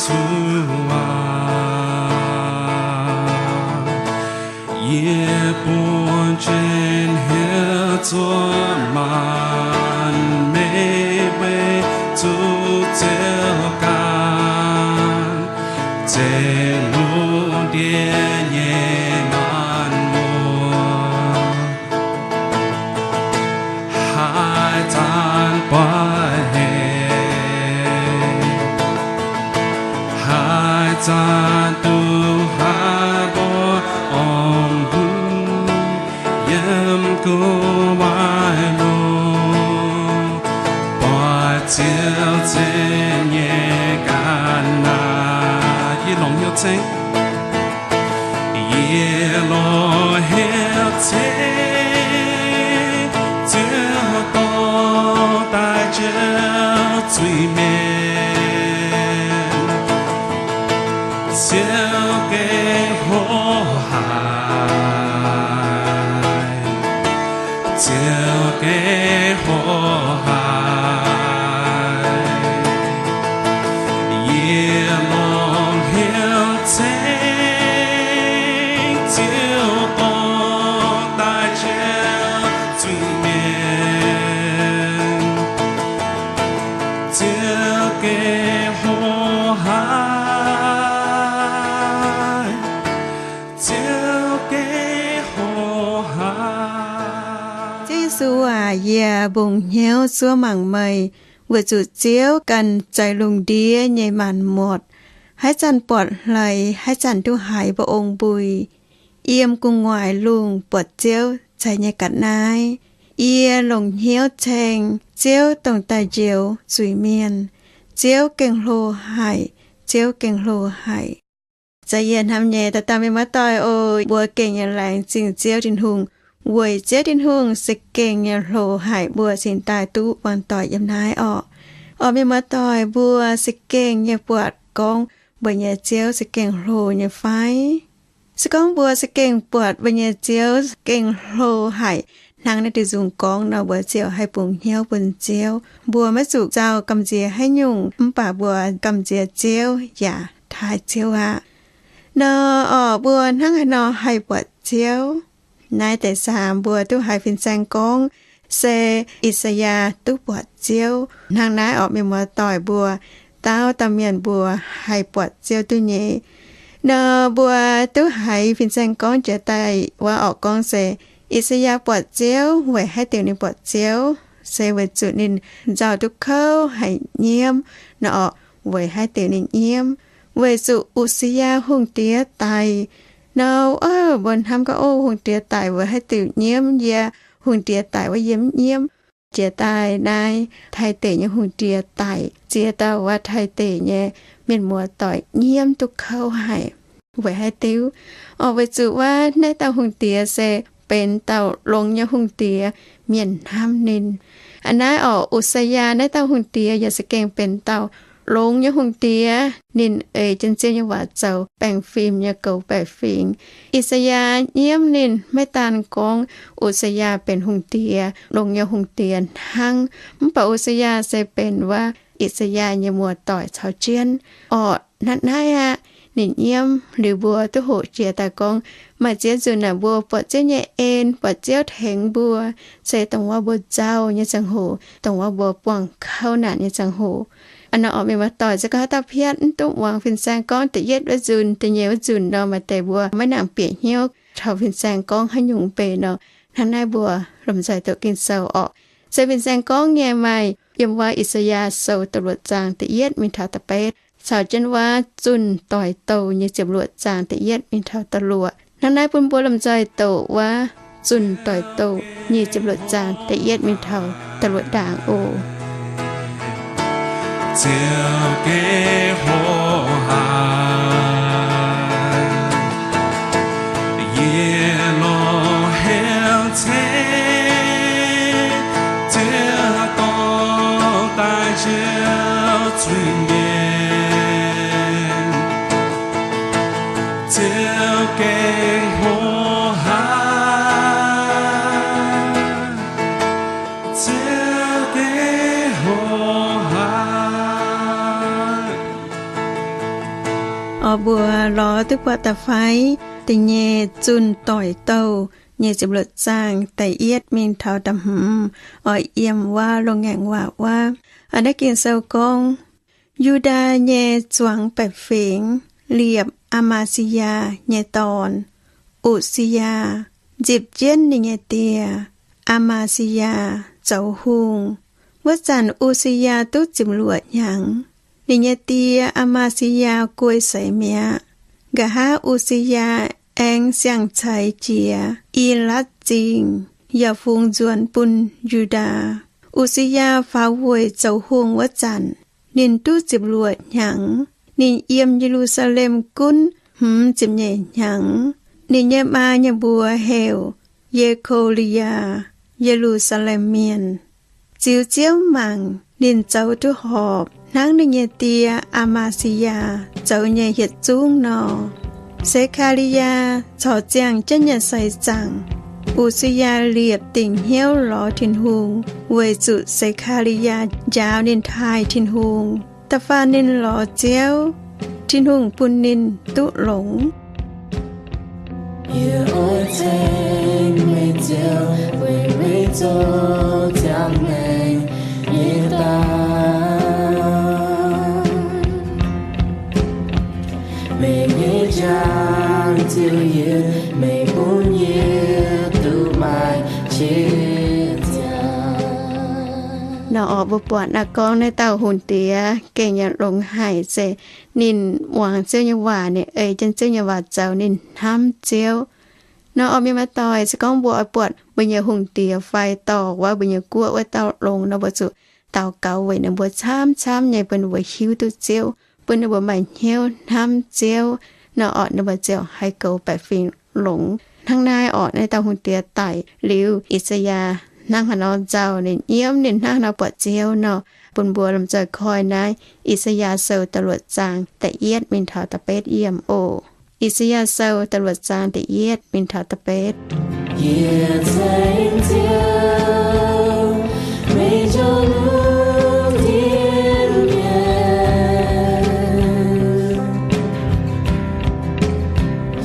Zuqc waac, yie bun jienv hnyouv zuov maanc meih, weic zuqc Ziouv ganh zengc lungh ndiev nyei maanc muotc. Haaix zanc buatc hec, haaix zanc duqv haaix mbuo orn mbuo yiem gu'nguaaic lungh, buatc Ziouv zengc nyei ga'naaiv. Yie longc hnyouv ceng, yie longc hnyouv ceng, Ziouv dorh daaih Ziouv zuiz-mienh, Ziouv gengh hlo haic, Ziouv gengh hlo haic. Yie longc hnyouv ceng, Ziouv dorh daaih Ziouv zuiz-mienh, Ziouv gengh hlo haic, Ziouv gengh hlo haic. Ziouv Yesu aac, yie mbungh hnyouv zuov mangc meih, weic zuqc Ziouv ganh zeix lungh ndiev nyei maanc muotc. Haaix zanc buatc hleix, haaix zanc duqv haiz mbuo ong-mbui yiem gu'nguaaic lungh buatc Ziouv zeix nyei ga'naaiv. Yie longc hnyouv ceng, Ziouv dongh daaih njoux zuiz-mienh. Ziouv gengh hlo haic, Ziouv gengh hlo haic. Za'gengh yie hnamv nyei dauh dauh mienh muoz-doic oc, mbuo gengh nyei laengz zingh Ziouv Tin-Hungh, weic Ziouv Tin-Hungh za'gengh nyei hlo haic mbuo cingx daaih duqv muangx doic yiem naaiv orqc. Orqc, mienh muoz-doic, mbuo za'gengh nyei buatc gorngv mbuo nyei Ziouv za'gengh hlo nyei fai? Se gorngv mbuo za'gengh buatc mbuo nyei Ziouv gengh hlo haic hnangv naaiv diuh nzung gorngv nor, mbuo ziouc haih bungx hnyouv bun Ziouv. Mbuo maiv zuqc nzauh gamh nziex haaix nyungc, mv baac mbuo gamh nziex Ziouv yaac taaih Ziouv aqv. Nor orqc, mbuo hnangv haaix nor haih buatc Ziouv? Naaiv deix saam mbuo duqv haiz fin-saeng gorngv se I^saa^yaa duqv buatc Ziouv. Hnangv naaiv orqc, mienh muoz-doic, mbuo dauh dauh mienh mbuo haih buatc Ziouv duqv nyei. Nor mbuo duqv haiz fin-saeng gorngv jiex daaih wuov orqc, gorngv se I^saa^yaa buatc Ziouv. Weic haaix diuc ninh buatc Ziouv? Se weic zuqc ninh nzauh duqv kouv haic nyiemv. Nor orqc, weic haaix diuc ninh nyiemv? Weic zuqc U^saa^yaa hungh diex daic. Nor, mbuo hnamv gorngv, ov, hungh diex daic weic haaix diuc nyiemv? Yie, hungh diex daic wuov yie mv nyiemv. Jiex daaih naaiv Taiv deic nyei hungh diex daic, ziex dauh wuov Taiv deic nyei mienh muoz-doic nyiemv duqv kouv haic. Weic haaix diuc? Orqc, weic zuqc wuov naaiv dauh hungh diex se benx dauh longx nyei hungh diex, mienh hnamv ninh. Aa, naaiv orqc, U^saa^yaa naaiv dauh hungh diex yaac za'gengh benx dauh longx nyei hungh diex. Ninh eix jienv Ziouv nyei waac zoux baengh fim nyei goux baeqc fingx. I^saa^yaa nyiemv ninh. Maiv daan gorngv U^saa^yaa benx hungh diex, longx nyei hungh diex hnangv, mv baac U^saa^yaa se benx wuov I^saa^yaa nyei muoz-doic caux jienv. Orqc, hnangv naaiv aqv. Ninh nyiemv liuz mbuo duqv hoqc jiex daaih gorngv maaih ziex nzunc naaic mbuo buatc Ziouv nyei en, buatc Ziouv tengx mbuo, se dongh wuov mbuo nzauh nyei ziangh hoc, dongh wuov mbuo buangh kouv naanc nyei ziangh hoc. Aa, nor orqc, mienh muoz-doic, se gorngv haaix dauh piatv mv duqv muangx fin-saeng gorngv da'yietv wuov nzunc, da'nyeic wuov nzunc nor, maaih deix mbuo maiv nangc bieqc hnyouv taux fin-saeng gorngv haaix nyungc mbenc nor. Hnangv naaiv mbuo lomh nzoih doqc Ging-Sou orqc. Se fin-saeng gorngv nyei maaih yiem wuov I^saa^yaa Sou da'luoqc zaang da'yietv mingh taux da'betv, caux jienv wuov Zunh Doic Douh nyei ziepc luoqc zaang da'yietv mingh taux da'luoqc. Hnangv naaiv bun mbuo lomh nzoih doqc wuov Zunh Doic Douh nyic ziepc luoqc zaang da'yietv mingh taux da'luoqc ndaangc oc. Ziouv gengh hlo haic, yie longc hnyouv ceng, Ziouv dorh daaih Ziouv zuiz-mienh, Ziouv gengh hlo haic, Ziouv gengh hlo haic. Mbuo lorz duqv buatc da'fai da'nyeic Zunh Doic Douh nyei ziepc luoqc zaang da'yietv mingh taux da'hmz oix yiem wuov loz-ngaengc waac wuov. Naaiv Ging-Sou gorngv, Yu^ndaa nyei zuangx baeqc fingx liepc Aa^maa^si^yaa nyei dorn, U^si^yaa, nzipc jienv ninh nyei die, Aa^maa^si^yaa, zoux hungh. Wuov zanc U^si^yaa duqv ziepc luoqc hnyangx. Ninh nyei die, Aa^maa^si^yaa, guei seix mi'aqv. Nqa'haav U^si^yaa aengx siang-caiv jiex I^latv Zingh yaac fungx nzuonx bun Yu^ndaa. U^si^yaa faaux weic zoux hungh wuov zanc, ninh duqv ziepc luoqc hnyangx. Ninh yiem Ye^lu^saa^lem gunv hmz ziepc nyeic hnyangx. Ninh nyei maa nyei mbuox heuc Ye^ko^li^yaa, Ye^lu^saa^lem Mienh. Ziux Ziouv mangc, ninh zoux duqv horpc hnangv ninh nyei die, Aa^maa^si^yaa, zoux nyei yietc zungv nor. Se^kaa^li^yaa corc ziangh jienv nyei seix zaangc. U^si^yaa liepc dingc hnyouv lorz Tin-Hungh weic zuqc Se^kaa^li^yaa njaaux ninh taaih Tin-Hungh. Da'faanh ninh lorz Ziouv, Tin-Hungh bun ninh duqv longx. Yie oix ceng meih Ziouv, weic meih zoux ziangh maengc nyei daaih. Meih nyei njang ziouc yiem, meih bun yie duqv maaih qiex ziangh. Nor oc, mbuo buatc naaiv gorngv naaiv dauh hungh diex gengh yaac longx haic se ninh muangx Ziouv nyei waac, ninh ei jienv Ziouv nyei waac zoux, ninh hnamv Ziouv. Nor oc, mienh muoz-doic, se gorngv mbuo oix buatc mbuo nyei hungh diex fai dorh wuov mbuo nyei guoqv wuov dauh longx nor, mbuo zuqc daux gaux weic ninh mbuo camv-camv nyei, bun ninh mbuo hiuv duqv Ziouv, bun ninh mbuo maaih hnyouv hnamv Ziouv. Nor oc, ninh mbuo ziouc haih goux baeqc fingx longx. Hnangv naaiv oc, naaiv dauh hungh diex daic liuz, I^saa^yaa hnangv haaix nor nzauh, ninh nyiemv, ninh hnangv haaix nor buatc Ziouv nor, bun mbuo lomh nzoih koi naaiv I^saa^yaa Sou da'luoqc zaang da'yietv mingh taux da'betv yiem oc. I^saa^yaa Sou da'luoqc zaang da'yietv mingh taux da'betv. Yie ceng Ziouv, meih zoux lungh ndiev mienh.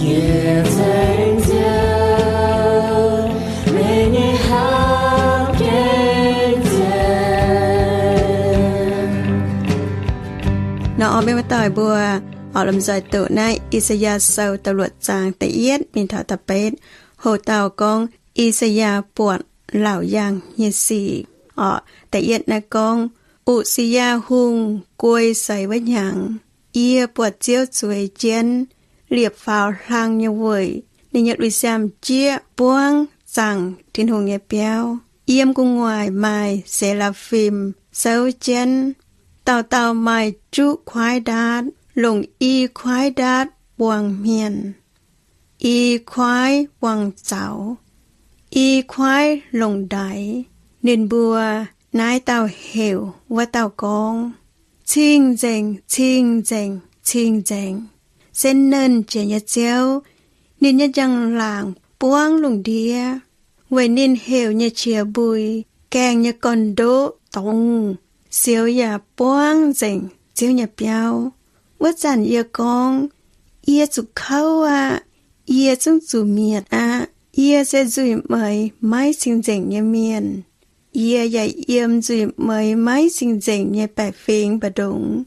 Yie ceng Ziouv, meih nyei hnamv gengh zienh. Nor oc, mienh muoz-doic mbuo, oc, lomh nzoih doqc naaiv I^saa^yaa Sou da'luoqc zaang da'yietv mingh taux da'betv. Houc dauh gorngv I^saa^yaa buatc laauc yaangh nyei sic. Oc, da'yietv naaiv gorngv, U^si^yaa Hungh guei seix wuov hnyangx, yie buatc Ziouv zueiz jienv, liepc faaux hlang nyei weic. Ninh nyei lui-siaam-jieqv buangv zaangc Tin-Hungh nyei biauv. Yiem gu'nguaaic maaih se^laa^fim souv jienv. Dauh dauh maaih juqv kuaaiv ndaatv, longc i kuaaiv ndaatv buangh hmien, i kuaaiv buangh zaux, i kuaaiv longc ndaix. Ninh mbuo, naaiv dauh heuc wuov dauh gorngv, Cing-Nzengc, Cing-Nzengc, Cing-Nzengc, se Nernh Jiex nyei Ziouv. Ninh nyei njang-laangc buangv lungh ndiev. Weic ninh heuc nyei qiex mbui, gaengh nyei gorn-ndoqv dongz, sioux yaac buangv nzengc Ziouv nyei biauv. Wuov zanc yie gorngv, Yie zuqc kouv aqv. Yie zungv zuqc mietc aqv. Yie se nzuih meix maiv cing-nzengc nyei mienh. Yie yaac yiem nzuih meix maiv cing-nzengc nyei baeqc fingx mbu'ndongx,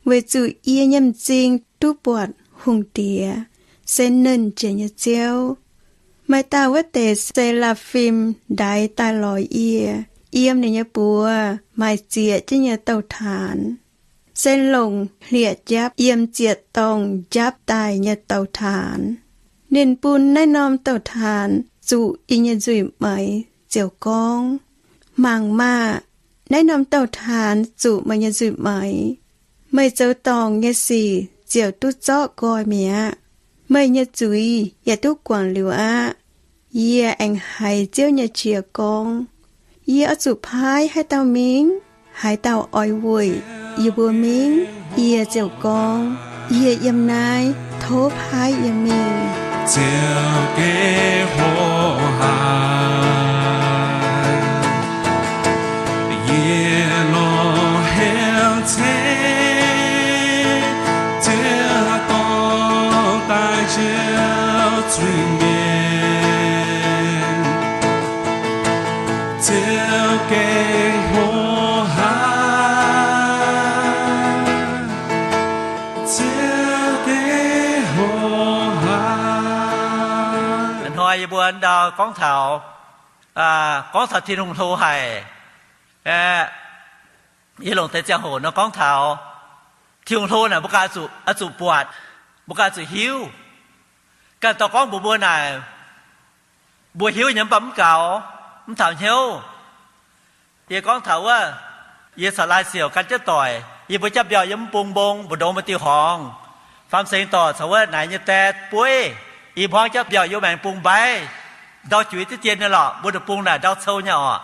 weic zuqc yie nyei m'zing duqv buatc Hungh Diex, se Nernh Jiex nyei Ziouv. Maaih dauh wuov deix se^laa^fim ndaix daaih lorz yie. Yiem ninh nyei buoz maaih zieqc jienv nyei douh taanx, se longc hlieqv-njapv yiem ziec-dorngh njapv daaih nyei douh taanx. Ninh bun naaiv norm douh taanx zuqc yie nyei nzuih meix ziouc gorngv, Mangc maah! Naaiv norm douh taanx zuqc meih nyei nzuih meix. Meih zoux dorngc nyei sic ziouc duqv zorqv nqoi mi'aqv. Meih nyei zuiz yaac duqv guangc liuz aqv. Yie aengx haiz Ziouv nyei qiex gorngv, Yie oix zuqc paaiv haaix dauh mingh? Haaix dauh oix weic yie mbuo mingh? Yie ziouc gorngv, Yie yiem naaiv, tov paaiv yie mingh. Ziouv geh hlo haic, yie lorz heuc ceix Ziouv dorh Mienh ziouc gengh hlo haic, ziouc gengh hlo haic. Hnoi yie mbuo ndau gorngv taux, gorngv taux Tin-Hungh hlo haic. Yie longc deix ziangh hoc nor gorngv taux Tin-Hungh hlo naaic mbuo ganh oix zuqc buatc, mbuo ganh oix zuqc hiuv. Ganh dorh gorngv mbuox mbuo naaic, mbuo hiuv nyei mv baac mv gaux, mv taux hnyouv. Yie gorngv taux wuov, yie caux Lai Siouc gan jienv doic, yie mbuo jatv mbiauh yiem mv bung mbong, mbu'ndongx maaih diuh horngz. Faam Sengx Dorc caux wuov naaic nyei die bueiv, i hmuangv jatv mbiauh yiem maengx bung mbaiv, ndau juix diqv dien nyei lorqc, mbuo ndau bung naaic ndau cou nyei orqc.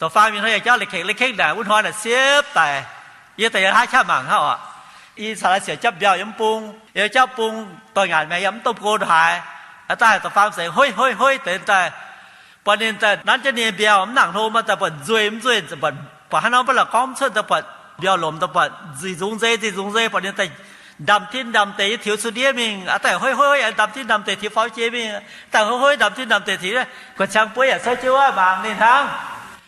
Da'faam ih hnoi yaac jauv la'kengx la'kengx naaic, wuov hnoi naaic siepv daic, yie daaih yiem haav qaqv mangc hnangv orqc. I caux Lai Siouc jatv mbiauh yiem mv bung, yiem jatv bung doix-ngaanc maengx yaac mv dongh go ndongc haaix. Aa daaih da'faam seix hoiv hoiv hoiv deix daaih, buatc ninh daaih nanv jienv ninh nyei mbiauh mv nangc hlo, maaih daaih buatc nzueih mv nzueih, buatc haaix nor mv baac la'gorngv mv cuotv, daaih buatc mbiauh lomc daaih buatc nzuih nzungx nzei, nzuih nzungx nzei, buatc ninh daaih ndamv tinv ndamv deic nyei tiux cuotv ndiev mingh. Aa daaih hoiv hoiv hoiv ndamv tinv ndamv deic tiux faaux jiex mingh. Daaih hoiv hoiv ndamv tinv ndamv deic tiux, guaix cang bueiv yaac souv jienv wuov mangc ninh hnangv.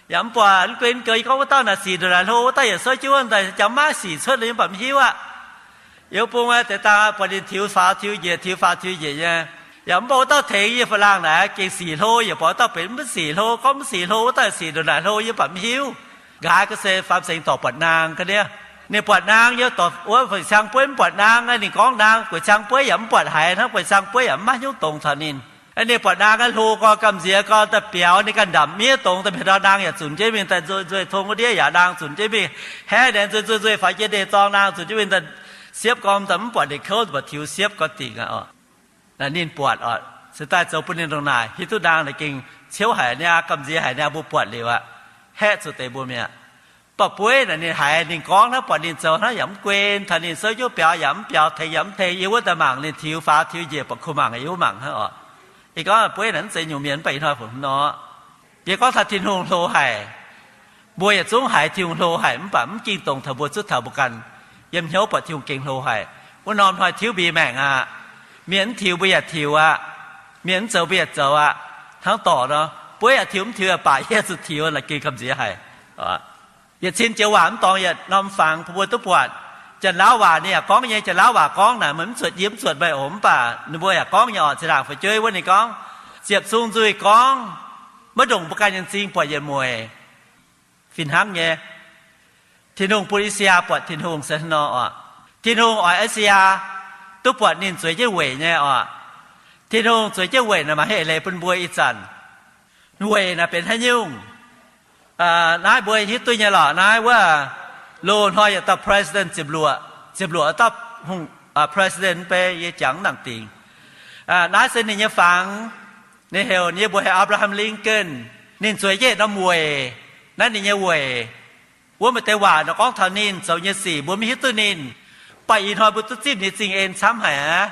Yaac mv buatc mv guen geux yie gorngv wuov dauh naaic sic ndongc naaic hlo, wuov dauh yaac souv jienv wuov daaih jangx maiv sic cuotv, yie mv baac mv hiuv aqv. Yiem bung deix dangh buatc ninh tiux faaux tiux njiec, tiux faaux tiux njiec nyei. Yaac mv buatc wuov dauh tengx yie faaux laangh naaic gengh sic hlo, yaac buatc wuov dauh benx mv sic hlo, gorngv mv sic hlo, wuov dauh sic ndongc naaic hlo, yie mv baac mv hiuv. Nqa'haav ga'sie Faam Sengx Dorc buatc naang ga'ndiev. Ninh buatc naang nyei dorc wuov guaix cang bueiv mv buatc naang, ninh gorngv naang, guaix cang bueiv yaac mv buatc haiz hnangv, guaix cang bueiv yaac mv maaih hnyouv dongz taux ninh. Ninh buatc naang aqv, hlo gorx gamh nziex gorx daaih biaux, ninh ganh ndamc miev dongz daaih mienh ndau naang yaac zunc jienv mingh daaih nzueih tong wuov ndiev yaac naang zunc jienv mingh. Haeqv naaic nzueih nzueih nzueih faaux jiex ndeic-zorng naang zunc jienv mingh daaih siepv gormx daaih mv buatc ndeic kouv, buatc tiux siepv gorx dingc aqv oc. Ninh buatc oc, se daaih zoux bun ninh ndongc naaic, hiuv duqv naang naaic gengh ciouv haic niaa, gamh nziex haic niaa, mbuo buatc liuz aqv, haeqv zuqc deix mbuo mi'aqv. Mv baac bueiv naaic ninh haiz ninh gorngv hnangv, buatc ninh zoux hnangv yaac mv guen, taux ninh souv jienv biaux yaac mv biaux, tengx yaac mv tengx, yie wuov daaih mangc ninh tiux faaux tiux njiec buatc kuh mangc yie wuov mangc hnangv oc. Yie gorngv bueiv naaic mv zeiz nyungc mienh, mv baac ih hnoi fungc nor, yie gorngv taux Tin-Hungh hlo haic. Mbuo yietc zungv haiz Tin-Hungh hlo haic, mv baac mv ging dongz taux mbuo, zuov taux mbuo ganh yiem hnyouv buatc Tin-Hungh gengh hlo haic. Wuov norm hnoi tiuv mbi maengc aqv. Mienh mv tiux mbuo yaac tiux aqv. Mienh mv zoux mbuo yaac zoux aqv. Hnangv dorc nor, bueiv yaac tiux, mv tiux yaac baac, yie zuqc tiux, la'gengh gamh nziex haic. Yietc cin joux waac mv dorngx yietc norm fangx bun mbuo duqv buatc. Janx-Laauv waac ninh yaac gorngv nyei. Janx-Laauv waac gorngv naaic meih mv zuotc yie mv zuotc meih oc, mv baac ninh mbuo yaac gorngv nyei oc. Zinh ndaangc fu'jueiv wuov ninh gorngv, ziepc zung nzuih gorngv, maiv ndongc mbuo ganh nyei m'zing buatc yietc mueic. Fih hnangv nyei. Tin-Hungh bun I^saa^yaa buatc Tin-Hungh se hnangv nor oc. Tin-Hungh oix I^saa^yaa duqv buatc ninh zueiz jienv weic nyei oc. Tin-Hungh zueiz jienv weic naaic maaih haaix eix leiz bun mbuo ih zanc. Weic naaic benx haaix nyungc? Naaiv mbuo hiuv duqv nyei lorqc, naaiv wuov loz-hnoi yietc dauh president ziepc luoqc, ziepc luoqc dauh hungh, president mv bei, yie jangx mv nangc dingc. Naaiv se ninh nyei fangx. Ninh heuc, ninh nyei mbuox heuc Abraham Lincoln. Ninh zueiz jienv norm weic. Naaiv ninh nyei weic. Wuov maaih deix waac nor gorngv taux ninh zoux nyei sic mbuo maiv hiuv duqv ninh. Mv baac ih hnoi mbuo duqv zipv ninh nyei zingh en camv haic aqv.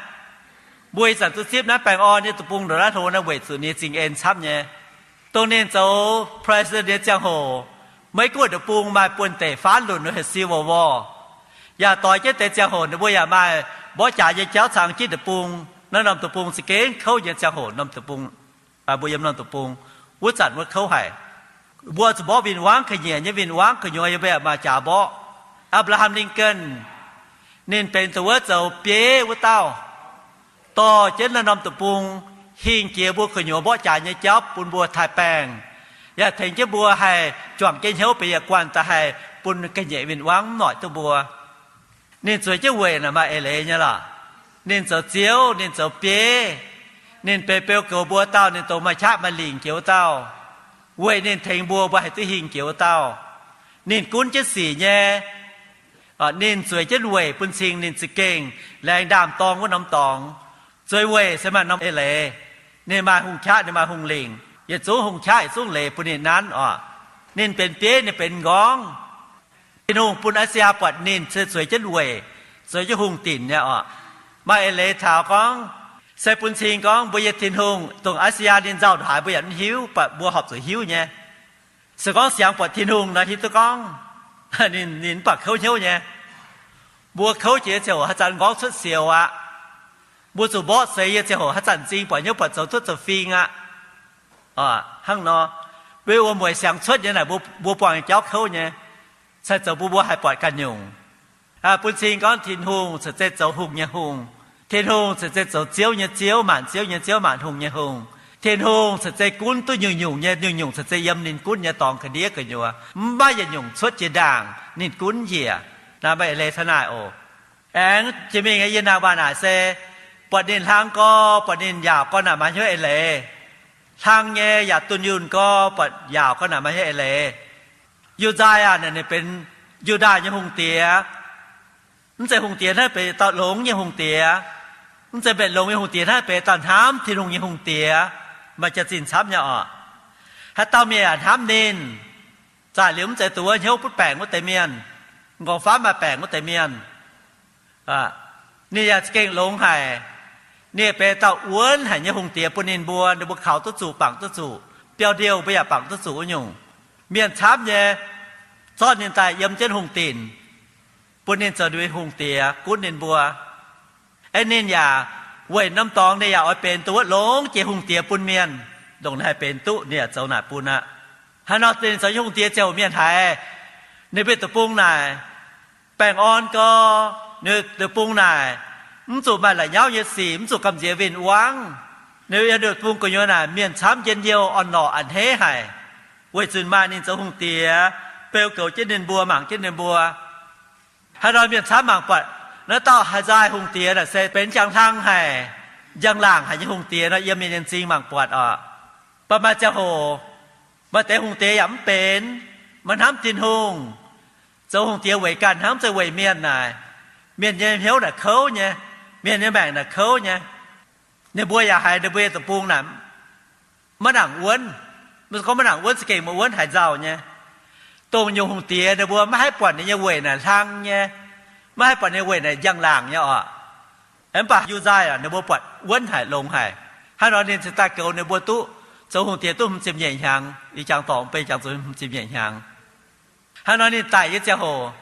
Mbuo ih zanc duqv zipv naaiv baengh orn nyei deic-bung ndongc naaiv hlo naaiv weic zuqc ninh nyei zingh en camv nyei. Dongh ninh zoux president nyei ziangh hoc, Meiv Guoqv deic-bung maaih buonv-deic faanv lunc heuc Civil War. Yaac doix jienv deix ziangh hoc ninh mbuo yaac maaih mborqv jaax nyei jauv cangx jienv deic-bung. Naaiv norm deic-bung za'gengh kouv nyei ziangh hoc, norm deic-bung, mbuo yiem norm deic-bung wuov zanc wuov kouv haic. Mbuo zuqc mborqv win-wangv, ka'nyiec nyei win-wangv gu'nyuoz yie mbuo yaac maaih jaax mborqv. Abraham Lincoln, ninh benx dongh wuov zoux bieiv wuov dauh, dorh jienv naaiv norm deic-bung hingh jiex mbuo gu'nyuoz mborqv jaax nyei jauv bun mbuo taaih baengh, yaac tengx jienv mbuo haih juangc jienv hnyouv benx yietc guanh daaih haih bun ga'nyiec win-wangv mv noic duqv mbuo. Ninh zueiz jienv weic naaic maaih eix leiz nyei lorqc. Ninh zoux ziouv, ninh zoux bieiv, ninh benx beu goux mbuo dauh, ninh dongh maaih qaqv maaih lingc jiex wuov dauh, weic ninh tengx mbuo, mbuo haih duqv hingh jiex wuov dauh. Ninh gunv jienv sic nyei. Ninh zueiz jienv weic bun cing ninh za'gengh laengz ndaam-dorng wuov norm dorngx. Zueiz weic se maaih norm eix leiz. Ninh maaih hungh qaqv, ninh maaih hungh lingc, yietc zungv hungh qaqv yietc zungv leiz bun ninh nanv oc. Ninh benx bieiv, ninh benx m'nqorngv. Tin-Hungh bun I^saa^yaa buatc ninh se zueiz jienv weic, zueiz jienv hungh dinc nyei oc. Maaih eix leiz taux gorngv, se bun cing gorngv mbuo nyei Tin-Hungh, dongh I^saa^yaa ninh nzauh ndongc haaix mbuo yaac mv hiuv, mv baac mbuo horpc zuqc hiuv nyei. Se gorngv siangx buatc Tin-Hungh nor hiuv duqv gorngv ninh, ninh mv baac kouv hnyouv nyei. Mbuo kouv jiex ziouc haaix zanc m'nqorngv cuotv sioux aqv. Mbuo zuqc mborqv seix yie ziangh hoc haaix zanc m'zing buatc hnyouv buatc zoux cuotv zoux fing aqv. Hnangv nor, mbuo wuom-mueic siangx cuotv nyei naaic, mbuo buangh nyei jauv kouv nyei, cai zoux bun mbuo haih buatc ganh nyungc. Bun cing gorngv Tin-Hungh ceix zeiv zoux hungh nyei Hungh. Tin-Hungh ceix zeiv zoux ziouv nyei Ziouv, maanc ziouv nyei Ziouv, maanc hungh nyei Hungh. Tin-Hungh ceix zeiv gunv duqv nyungc-nyungc nyei, nyungc-nyungc ceix zeiv yiem ninh gunv nyei dorngx ga'ndiev gu'nyuoz. Mv baac yietc nyungc cuotv jiex ndaangc ninh gunv njiec. Naaiv maiv eix leiz taux naaic oc. Aengx jiex mingh yie naaic waac naaic se buatc ninh hlang gorx, buatc ninh yaauc gorx naaic maaih hnyouv eix leiz. Hlang nyei yaac dunh yunh gorx, buatc yaauc gorx naaic maaih hnyouv eix leiz. Yu^ndaa aah, ninh benx Yu^ndaa nyei hungh diex. Mv zeiz hungh diex hnangv, benx dauh longx nyei hungh diex. Mv zeiz mbenc longx nyei hungh diex hnangv, benx dauh hnamv Tin-Hungh nyei hungh diex. Maaih jaax-zinh camv nyei oc. Haaix dauh mienh yaac hnamv ninh. Zaaic liuz mv zeiz dongh wuov hnyouv butv baengc wuov deix mienh, nqorngv-famv maaih baengc wuov deix mienh. Ninh yaac za'gengh longx haic. Ninh benx dauh wuonv haic nyei hungh diex bun ninh mbuo, ninh mbuo kaux duqv zuqc, bangc duqv zuqc. Biauv-ndiouh mbuo yaac bangc duqv zuqc wuov nyungc. Mienh camv nyei zorqv ninh daaih yiem jienv hungh dinc, bun ninh zoux ninh mbuo hungh diex gunv ninh mbuo. Aeqv, ninh yaac weic norm dorngx ninh yaac oix benx dongh wuov longx jiex hungh diex bun mienh, ndongc ninh haih benx duqv, ninh yaac zoux naaic bun aqv. Haaix nor ninh zoux nyei hungh diex ziouc mienh haiz ninh mbuo deic-bung naaic baengh orn gorx, ninh deic-bung naaic mv zuqc maaih la'nyauv nyei sic, mv zuqc gamh nziex win-wangv. Ninh mbuo yiem deic-bung gu'nyuoz naaic mienh camv njien-youh, orn-lorqc a'hneiv haic, weic zuqc maaih ninh zoux hungh diex beu goux jienv ninh mbuo, mangc jienv ninh mbuo. Haaix nor mienh camv mangc buatc naaiv dauh Haaix-nzaai hungh diex naaic se benx njang-hlang haic, njang-laangc haic nyei hungh diex nor, yiem mienh nyei m'zing mangc buatc oc. Mv baac maaih ziangh hoc maaih deix hungh diex yaac mv benx, maiv hnamv Tin-Hungh, zoux hungh diex weic ganh hnangv, mv zeiz weic mienh naaic. Mienh nyei hnyouv naaic kouv nyei, mienh nyei maengc naaic kouv nyei. Ninh mbuo yaac haiz ninh mbuo nyei deic-bung naaic maiv nangc wuonv. Maiv zeiz gorngv maiv nangc wuonv, za'gengh maaih wuonv haiz nzauh nyei. Dongh nyungc hungh diex ninh mbuo maiv haih buatc ninh nyei weic naaic hlang nyei, maiv haih buatc ninh weic naaic njang-laangc nyei oc. Mv baac Yu^ndaa ninh mbuo buatc wuonv haic, longx haic. Hnangv nor ninh cingx daaih goux ninh mbuo duqv, zoux hungh diex duqv hmz ziepc nyeic hnyangx. Ih jangx dorngx beiv jangx zoux hmz ziepc nyeic hnyangx. Hnangv nor ninh daic nyei ziangh hoc,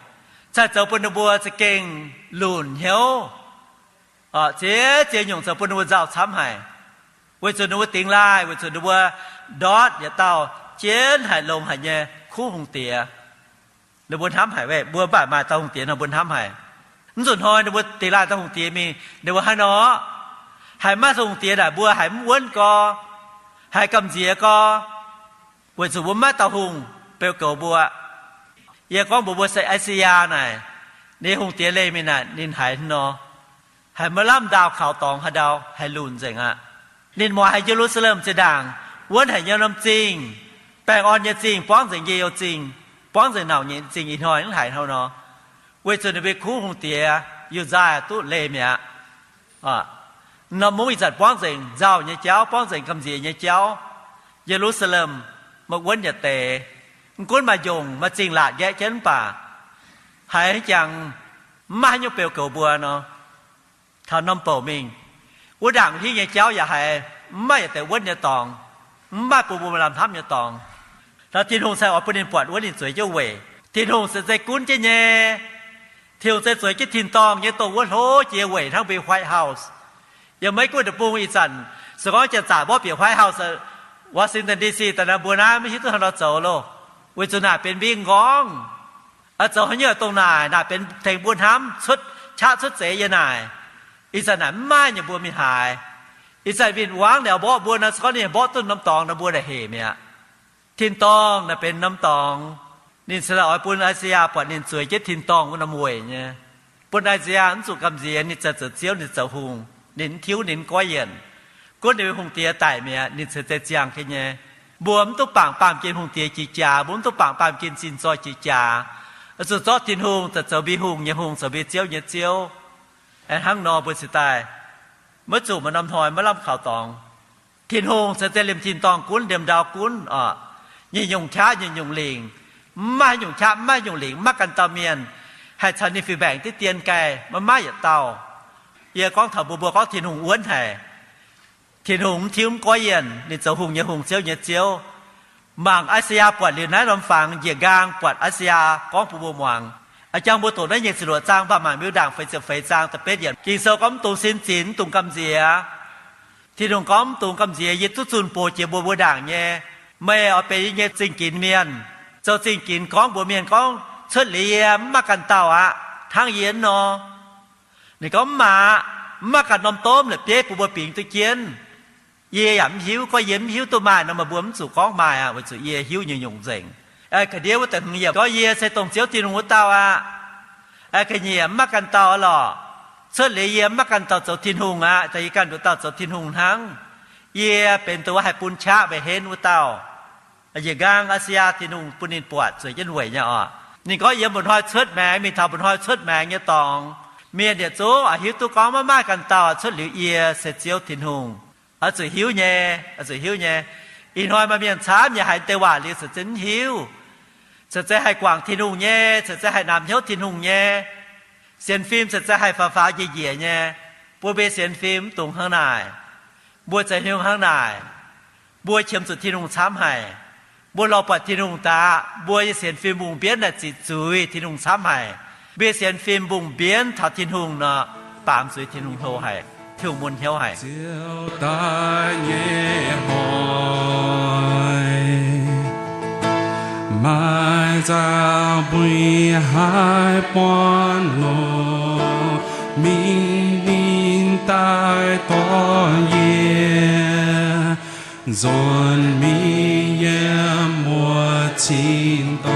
cai zoux bun ninh mbuo za'gengh lunc hnyouv, ziex ziex nyungc zoux bun ninh mbuo nzauh camv haic. Weic zuqc ninh mbuo dingx laaih, weic zuqc ninh mbuo ndortv yietc dauh jienv haic, longx haic nyei kuv hungh diex. Ninh mbuo hnamv haic, mbuo mv baac maaih dauh hungh diex nor mbuo hnamv haic. Mv zuqc hnoi ninh mbuo dingx laaih dauh hungh diex mingh, ninh mbuo haaix nor, haiz maiv maaih hungh diex naaic mbuo haiz mv wuonv gorx, haiz gamh nziex gorx, weic zuqc mbuo maiv maaih dauh hungh beu goux mbuo. Yie gorngv mbuox mbuo se I^saa^yaa naaic, ninh hungh diex leih mingh naaic ninh haiz hnangv nor, haiz maiv lamh ndaauh kaux dorngx haaix ndau, haiz lunc nzengc aqv. Ninh muangx haiz Ye^lu^saa^lem zinh ndaangc wuonv haic nyei norm zingh, baengh orn nyei zingh, buangv nzengc njien-youh zingh, buangv nzengc nauc nyei zingh, ih hnoi mv haiz hnangv nor, weic zuqc ninh mbuo kuv hungh diex Yu^ndaa duqv leih mi'aqv. Norm mungv ih zanc buangv nzengc nzauh nyei jauv, buangv nzengc gamh nziex nyei jauv. Ye^lu^saa^lem maaih wuonv yietc deix. Mv gunv maaih njongc maaih zingh laatc nqaeqv jienv mv baac haiz jangx mv maaih haaix nyungc beu goux mbuo nor. Taux norm bouc mingh, wuov ndaangc hingv nyei jauv yaac haiz mv maaih yietc deix wuonv nyei dorngx, mv maaih bun mbuo maaih lamh hnamv nyei dorngx. Taux Tin-Hungh cingx oix bun ninh buatc wuov ninh zueiz jienv weic. Tin-Hungh se zeiv gunv jienv nyei. Tin-Hungh se zueiz jienv tin-dorngh nyei, dongh wuov hlo jiex weic hnangv mbuo White House. Yiem Meiv Guoqv deic-bung ih zanc, se gorngv janx-zaqc mborqv bieqc White House, Washington D C daaih naaiv, mbuo naaiv maiv hiuv duqv hnangv nor zoux loh. Weic zuqc naaic benx mbing nqorngv. Aa, zoux haaix nyungc dongh naaic, naaic benx tengx mbuo hnamv cuotv, qaqv cuotv seix yiem naaic. Ih zanc naaic mv maaih nyei mbuo mingh haaix. Ih zanc win-wangv naaic mborqv mbuo nor, se gorngv ninh mborqv duqv norm dorngx nor, mbuo naaic hec mi'aqv. Tin-dorngh naaic benx norm dorngx. Ninh cingx daaih oix bun I^saa^yaa buatc ninh zueiz jienv tin-dorngh wuov norm weic nyei, bun I^saa^yaa mv zuqc gamh nziex ninh zoux Ziouv, ninh zoux hungh, ninh mv tiuv, ninh mv goiv yienc. Gunv ninh mbuo hungh diex daic mi'aqv, ninh ceix zeiv ziangh jienv nyei. Mbuo mv duqv bangc baamh gen hungh diex jiex jaax, mbuo mv duqv bangc baamh gen zinh zoih jiex jaax. Zuqc zorqv Tin-Hungh zoux mbuo hungh nyei Hungh, zoux mbuo Ziouv nyei Ziouv. Aengx hnangv nor mbuo cingx daaih maiv zuqc maaih norm hnoi maiv lamh kaux dorngx. Tin-Hungh ceix zeiv liemh tin-dorngh gunv, liemh ndau gunv oc. Nyungc-nyungc qaqv, nyungc-nyungc lingc. Mv maaih nyungc qaqv, mv maaih nyungc lingc, mv maaih ganh dauh mienh haih caux ninh fih mbaengc diqv dien gaih, maiv maaih yietc dauh. Yie gorngv taux mbuo, mbuo gorngv Tin-Hungh wuonv haic. Tin-Hungh mv tiuv mv goiv yienc, ninh zoux hungh nyei Hungh, Ziouv nyei Ziouv. Mangc I^saa^yaa buatc liuz naaiv norm fangx njiec nqaang, buatc I^saa^yaa gorngv bun mbuo muangx. A'jangv mbuo doqc naaiv nyeic ziepc luoqc zaang, mv baac mangc mbiuh ndaangc feix ziepc feix zaang da'betv yiemc, Ging-Sou gorngv mv dungx sin zinx, mv dungx gamh nziex. Tin-Hungh gorngv mv dungx gamh nziex, yie duqv zunh box jiex mbuo mbuo ndaangc nyei. Meih oix benx yie nyei zingh ginx mienh, zoux zingh ginx gorngv mbuox mienh gorngv cuotv liuz yie mv maaih ganh dauh aqv, hnangv yie nor. Ninh gorngv mv maaih, mv maaih ganh norm domh la'bieiv bun mbuo bingx duqv jienv. Yie yaac mv hiuv, gorngv yie mv hiuv duqv maaih nor, meih mbuo mv zuqc gorngv maaih aqv, weic zuqc yie hiuv nyungc-nyungc nzengc. Ga'ndiev wuov deix hmz yiemc gorngv, Yie se dongh Ziouv Tin-Hungh wuov dauh aqv. Ga'nyiec mv maaih ganh dauh lorqc. Cuotv liuz yie mv maaih ganh dauh zoux Tin-Hungh aqv, daaih yie ganh nduqc dauh zoux Tin-Hungh hnangv. Yie benx dongh wuov haih bun qaqv weic henv wuov dauh. Njiec nqaang Aa^si^yaa Tin-Hungh bun ninh buatc zueiz jienv weic nyei oc. Ninh gorngv, Yiem mba'hnoi cuotv maengx, mingh taux mba'hnoi cuotv maengx nyei dorngx, mienh yietc zungv oix hiuv duqv gorngv maiv maaih ganh dauh cuotv liuz yie se Ziouv Tin-Hungh. Oix zuqc hiuv nyei, oix zuqc hiuv nyei. Ih hnoi maaih mienh camv nyei haiz deix waac liuz caux zinh mv hiuv, caux zinh haih guangc Tin-Hungh nyei, caux zinh haih namx hnyouv Tin-Hungh nyei. Sienx fim caux zinh haih faaux faaux njiec njiec nyei. Mbuo mbuo sienx fim mv dungx hnangv naaic. Mbuo zeix hnyouv hnangv naaic. Mbuo qiemx zuqc Tin-Hungh camv haic. Mbuo lorz buatc Tin-Hungh daqv, mbuo nyei sienx fim mbungh mbienv naaic ziqc zuiz Tin-Hungh camv haic. Mbuo sienx fim mbungh mbienv taux Tin-Hungh nor, baamz zuiz Tin-Hungh hlo haic, Tin-Hungh mun hnyouv haic. Ziouv daaih nyei hnoi, maaih nzauh mbui haih buangv longc, mingh ninh daaih dorh yie nzuonx mingh yiem wuov cin-dorngh.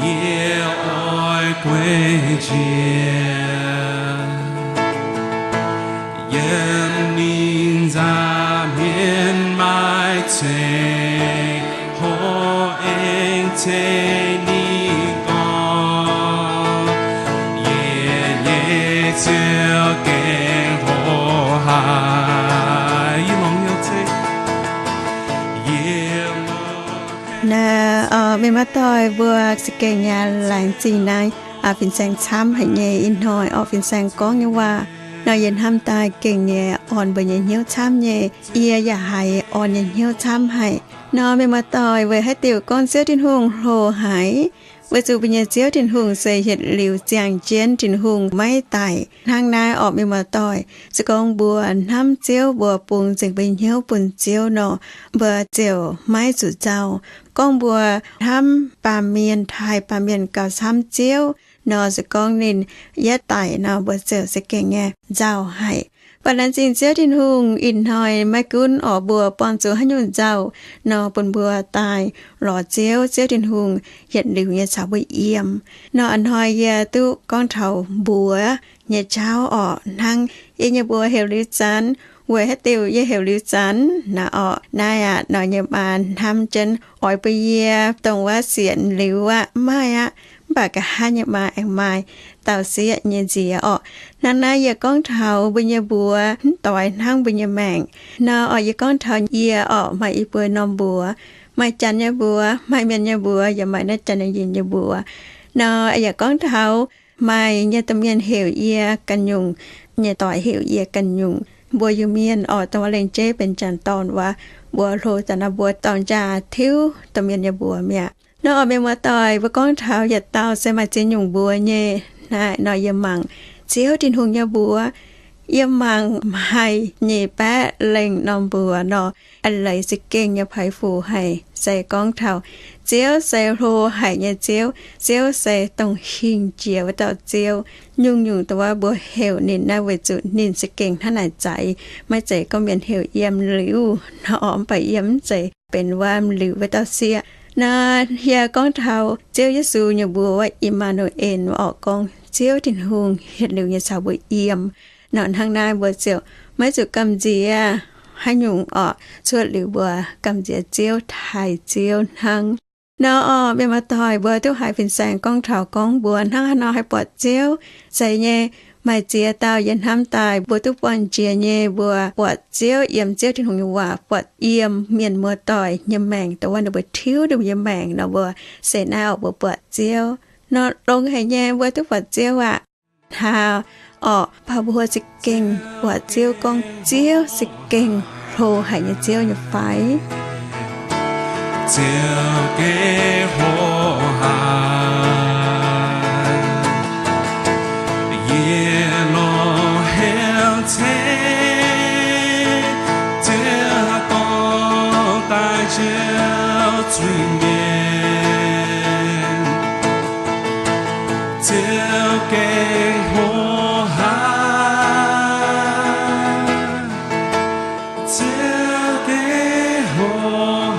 Yie oix gueiv njiec yiem ninh nza'hmien maaih ceix, hlo aengx ceix ninh gorngv, Yie nyei Ziouv gengh hlo haic. Yie longx hnyouv ceng. Naaiv, mienh muoz-doic, mbuo za'gengh yaac laengz zingh naaiv fin-saeng camv haic nyei. Ih hnoi orqc, fin-saeng gorngv nyei waac nor, yie hnamv daaih gengh nyei orn mbuo nyei hnyouv camv nyei. Yie yaac haiz orn nyei hnyouv camv haic. Nor mienh muoz-doic, weic haaix diuc gorngv Ziouv Tin-Hungh hlo haic? Weic zuqc mbuo nyei Ziouv Tin-Hungh se yietc liuz ziangh jienv, Tin-Hungh maiv daic. Hnangv naaiv orqc, mienh muoz-doic, se gorngv mbuo hnamv Ziouv, mbuo bungx nzengc mbuo nyei hnyouv bun Ziouv nor, mbuo ziouc maiv zuqc nzauh. Gorngv mbuo hnamv baamh mienh, taaih baamh mienh gauh camv Ziouv nor, se gorngv ninh yietv daic nor, mbuo ziouc za'gengh nyei nzauh haic. Mv baac laengz zingh Ziouv Tin-Hungh, ih hnoi maiv gunv orqc mbuo buangh zuqc haaix nyungc nzauh nor, bun mbuo daaih lorz Ziouv, Ziouv Tin-Hungh yietc liuz nyei caux mbuo yiem. Nor ih hnoi yie duqv gorngv taux mbuox nyei jauv orqc. Hnangv yie nyei mbuox heuc liuz zanc, weic haaix diuc yie heuc liuz zanc naaiv orqc? Naaiv aqv, nor yie nyei maa hnamv jienv oix bun yie dongh wuov sienx liuz aqv, mv maaih aqv. Mv baac nqa'haav yie nyei maa aengx maaih dauh sieqv nyei nziex orqc. Hnangv naaiv yie gorngv taux mbuo nyei mbuox mv doix hnangv mbuo nyei maengc. Nor orqc, yie gorngv taux yie orqc, maaih i buo norm mbuox, maaih janx nyei mbuox, maaih mienh nyei mbuox, yaac maaih naaiv janx nyei yinh nyei mbuox. Nor yaac gorngv taux maaih nyei domh mienh heuc yie ganh nyungc, nyei doic heuc yie ganh nyungc. Mbuo Iu-Mienh orqc, dongh wuov lengc jeiv benx janx-dorn wuov, mbuo hlo daaih nor mbuo dorng jaa tiuv domh mienh nyei mbuox mi'aqv. Nor orqc, mienh muoz-doic, mbuo gorngv taux yietc dauh se maaih ziex nyungc mbuox nyei. Naaiv nor yie mangc Ziouv Tin-Hungh nyei mbuox, yie mangc haiz nyic baeqv lengh norm mbuox nor, a'leiz za'gengh nyei paiv fuc haic. Se gorngv taux Ziouv se hlo haic nyei Ziouv, Ziouv se dongh hingh jiex wuov dauh Ziouv. Nyungc-nyungc dongh wuov mbuo heuc ninh naaiv weic zuqc ninh za'gengh hnangv naaic za'eix, maiv zeiz gorngv mienh heuc yiem liuz nor orqc, mv baac yiem mv zeiz benx wuov m'liuc wuov dauh sieqv. Nor yie gorngv taux Ziouv Yesu nyei mbuox wuov, I^maa^nu^en, orqc, gorngv Ziouv Tin-Hungh yietc liuz nyei caux mbuo yiem. Nor hnangv naaiv mbuo ziouc maiv zuqc gamh nziex haaix nyungc orqc, cuotv liuz mbuo gamh nziex Ziouv, taaih Ziouv hnangv. Nor orqc, mienh muoz-doic, mbuo duqv haiz fin-saeng gorngv taux gorngv mbuo hnangv haaix nor haih buatc Ziouv. Zeiz nyei, maaih ziex dauh yie hnamv daaih mbuo duqv buangh jiex nyei, mbuo buatc Ziouv yiem Ziouv Tin-Hungh nyei waac, buatc yiem mienh muoz-doic nyei maengc, dongh wuov ninh mbuo tiuv ninh mbuo nyei maengc nor, mbuo se naaiv orqc, mbuo buatc Ziouv. Nor longx haic nyei, mbuo duqv buatc Ziouv aqv. Hnangv orqc, mv baac mbuo za'gengh buatc Ziouv gorngv Ziouv za'gengh hlo haic nyei Ziouv nyei fai? Ziouv gengh hlo haic, yie lorz hnyouv ceng, Ziouv dorh daaih njoux zuiz-mienh. Ziouv gengh hlo haic, Ziouv gengh hlo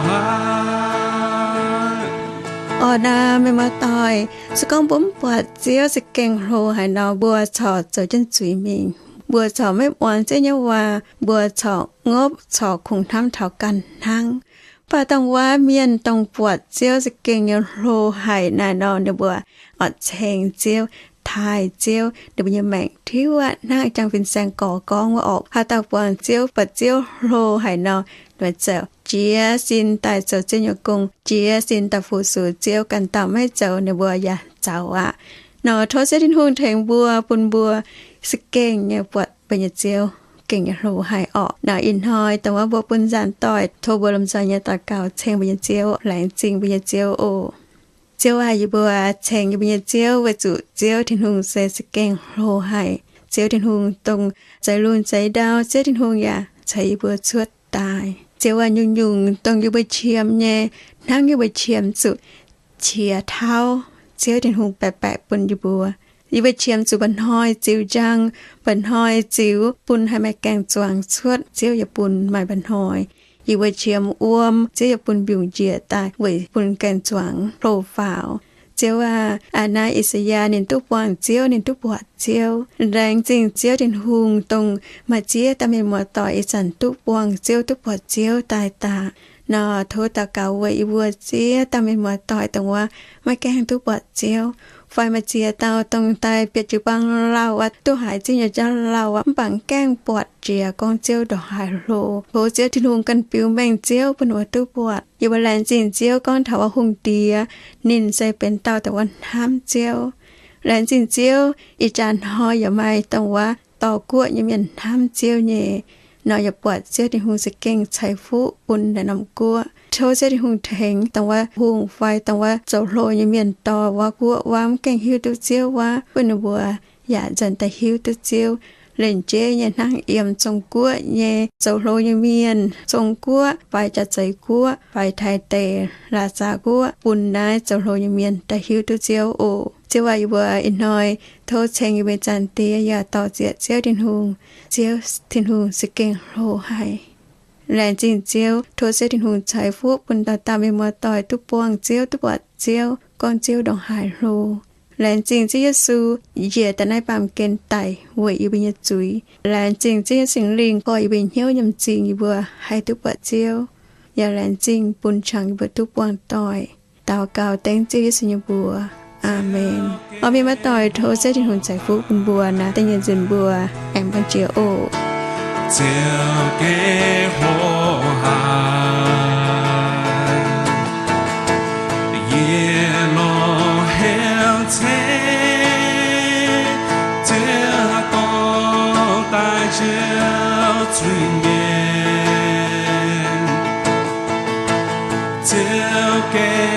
haic. Orqv, naaiv mienh muoz-doic, se gorngv mbuo mv buatc Ziouv za'gengh hlo haic nor, mbuo corc zoux jienv zuiz mingh. Mbuo corc maiv muangx Ziouv nyei waac, mbuo corc ngopv corc kungx hnamv taux ganh hnangv. Mv baac dongh wuov mienh dongh buatc Ziouv za'gengh nyei hlo haic naaic nor, ninh mbuo oix ceng Ziouv, taaih Ziouv, ninh mbuo nyei maengc tiuv aqv, hnangv jangx fin-saeng gorx gorngv wuov orqc. Haaix dauh buangh Ziouv, buatc Ziouv hlo haic nor, ninh mbuo ziouc jiez sin daaih zoux Ziouv nyei gong, jiez sin daaih fu-sux Ziouv, ganh dauh maiv zoux, ninh mbuo yaac zaux aqv. Nor tov Ziouv Tin-Hungh tengx mbuo, bun mbuo za'gengh nyei buatc mbuo nyei Ziouv gengh nyei hlo haic orqc. Nor ih hnoi dongh wuov mbuo bun nzaanx doic, tov mbuo lomh nzoih nyei daux gaux ceng mbuo nyei Ziouv, laengz zingh mbuo nyei Ziouv oc. Ziouv aac, yie mbuo ceng yie mbuo nyei Ziouv weic zuqc Ziouv Tin-Hungh se za'gengh hlo haic. Ziouv Tin-Hungh dongh zeix lungh zeix ndau, Ziouv Tin-Hungh yaac ceix yie mbuo cuotv daaih. Ziouv aac, nyungc-nyungc dongh yie mbuo qiemx nyei, hnangv yie mbuo qiemx zuqc qiex tauv, Ziouv Tin-Hungh baeqc baeqc bun yie mbuo. Yie mbuo qiemx zuqc mba'hnoi ziux njang, mba'hnoi ziux bun haih maaih gaeng-zuangx cuotv, Ziouv yaac bun maaih mba'hnoi. Yie mbuo qiemx wuom, Ziouv yaac bun mbiungc njiec daaih weic bun gaeng-zuangx hlo faaux. Ziouv aac, aa, naaiv I^saa^yaa ninh duqv buangh Ziouv, ninh duqv buatc Ziouv. Laengz zingh Ziouv Tin-Hungh dongh maaih ziex dauh mienh muoz-doic ih zanc duqv buangh Ziouv, duqv buatc Ziouv daaih daaih. Nor tov daux gaux weic yie mbuo ziex dauh mienh muoz-doic dongh wuov maiv gaengh duqv buatc Ziouv, fai maaih ziex dauh dongh daaih bieqc jiu-baang lauh aqv, duqv haiz Ziouv nyei jauv lauh aqv, mv baac mv gaengh buatc jiex gorngv Ziouv ndongc haaix hlo. Tov Ziouv Tin-Hungh ganh biux mengh Ziouv bun ninh mbuo duqv buatc. Yie mbuo laengz zingh Ziouv gorngv taux wuov hungh diex, ninh se benx dauh dongh wuov hnamv Ziouv. Laengz zingh Ziouv, ih jaax hnoi yaac maaih dongh wuov dorh guoqv nyei mienh hnamv Ziouv nyei. Nor yaac buatc Ziouv Tin-Hungh za'gengh ceix fuqv bun naaiv norm guoqv. Tov Ziouv Tin-Hungh tengx dongh wuov hungh fai dongh wuov zoux hlo nyei mienh dorh wuov guoqv wuov mv gaengh hiuv duqv Ziouv wuov, bun ninh mbuo yaac nzuonx daaih hiuv duqv Ziouv. Lengc jeiv nyei hnangv yiem Zong-Guoqv nyei zoux hlo nyei mienh, Zong-Guoqv fai Jaav-Zeiz Guoqv fai Taiv deic, Laac Zaah Guoqv, bun naaiv zoux hlo nyei mienh daaih hiuv duqv Ziouv oc. Ziouv aac, yie mbuo ih hnoi tov ceng yie mbuo Zaangc Diex yaac dorh zieqc Ziouv Tin-Hungh. Ziouv Tin-Hungh za'gengh hlo haic. Laengz zingh Ziouv, tov Ziouv Tin-Hungh ceix fuqv bun dauh dauh mienh muoz-doic duqv buangh Ziouv, duqv buatc Ziouv, gorngv Ziouv ndongc haaix hlo. Laengz zingh Ziouv Yesu njiec daaih naaiv baamh gen daic weic yie mbuo nyei zuiz. Laengz zingh Ziouv nyei Singx Lingh gorx yie mbuo nyei hnyouv nyiemc zingh yie mbuo haih duqv buatc Ziouv. Yaac laengz zingh bun qangx yie mbuo duqv buangh doic. Daux gaux dengv Ziouv Yesu nyei mbuox. Aamen. Oix mienh muoz-doic, tov Ziouv Tin-Hungh ceix fuqv bun mbuo naaiv deix nyei nzunc mbuo aengx bun jiex oc. Ziouv gengh hlo haic, yie lorz hnyouv ceng, Ziouv dorh daaih njoux zuiz-mienh. Ziouv gengh